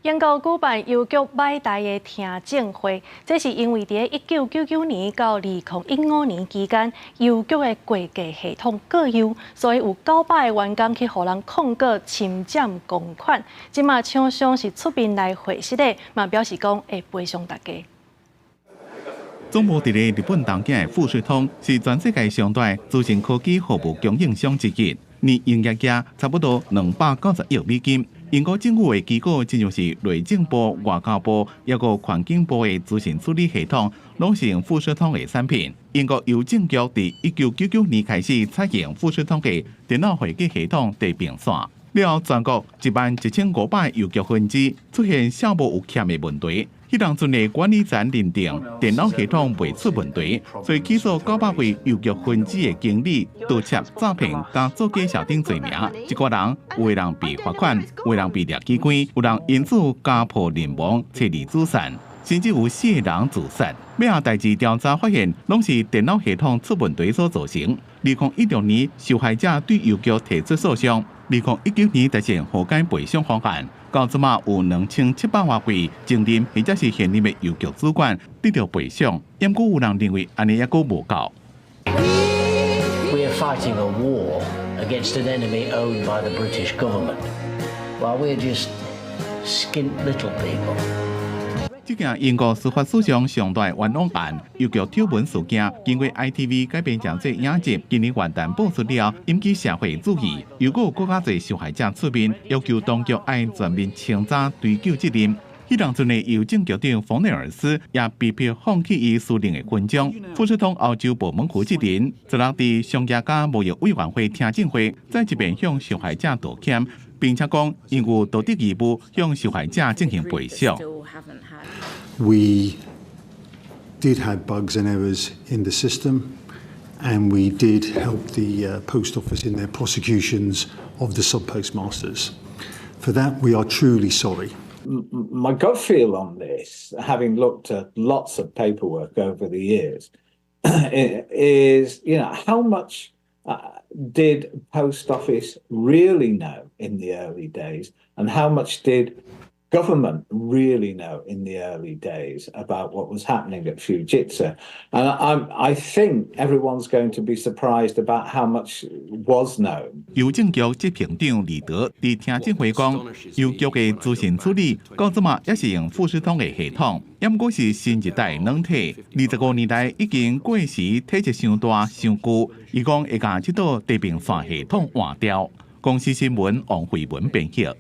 英國舉辦郵局買大的聽證會，這是因為佇1999年到2015年期間，郵局的會計系統過優，所以有900個員工去予人控告侵佔公款。這馬廠商是出面來回釋的，嘛表示講會賠償大家。總部佇咧日本東京的富士通是全世界上大資訊科技服務供應商之一，年營業額差不多290億美金。英國政府的機構，親像是內政部、外交部，抑閣環境部的資訊處理系統，攏是用富士通的產品。英國郵政局佇1999年開始採用富士通的電腦會計系統地平線，了後全國11,500郵局分支出現數目有欠的問題。彼當陣的管理層認定電腦系統袂出問題，所以起訴900位郵局分支的經理盜竊、詐騙佮做假數等罪名。這掛人有的人被罰款，有的人被掠機關，有人因此家破人亡、妻離子散，甚至有四個人自殺。尾後代誌調查發現，攏是電腦系統出問題所造成。2016年，受害者對郵局提出訴訟。2019年達成和解賠償方案。到這馬有2700外位前任或者是現任的郵局主管得著賠償，毋過有人認為按呢猶閣無夠。 We are fighting a war against an enemy owned by the British government, while we're just skint little people. 這件英國司法史上上大冤枉案，郵局醜聞事件，經過 ITV 改編成做影集，今年元旦播出了，引起社會注意。又閣有閣較濟受害者出面，要求當局愛全面清查追究責任。彼當陣的郵政局長馮內爾斯也被迫放棄伊私人的勳章。富士通歐洲部門負責人昨日佇商業佮貿易委員會聽證會，再一遍向受害者道歉，並且講𪜶有道德義務向受害者進行賠償。 We did have bugs and errors in the system, and we did help the post office in their prosecutions of the sub-postmasters. For that, we are truly sorry. My gut feel on this, having looked at lots of paperwork over the years, is, how much did post office really know in the early days, and how much did government really know in the early days about what was happening at Fujitsu? And I think everyone's going to be surprised about how much was known. 郵政局執行長李德佇聽證會講，郵局的資訊處理到這馬也是用富士通的系統，毋過是新一代軟體，25年來已經過時，體積傷大傷舊。伊講會共這套地平線系統換掉。公視新聞王慧文編譯。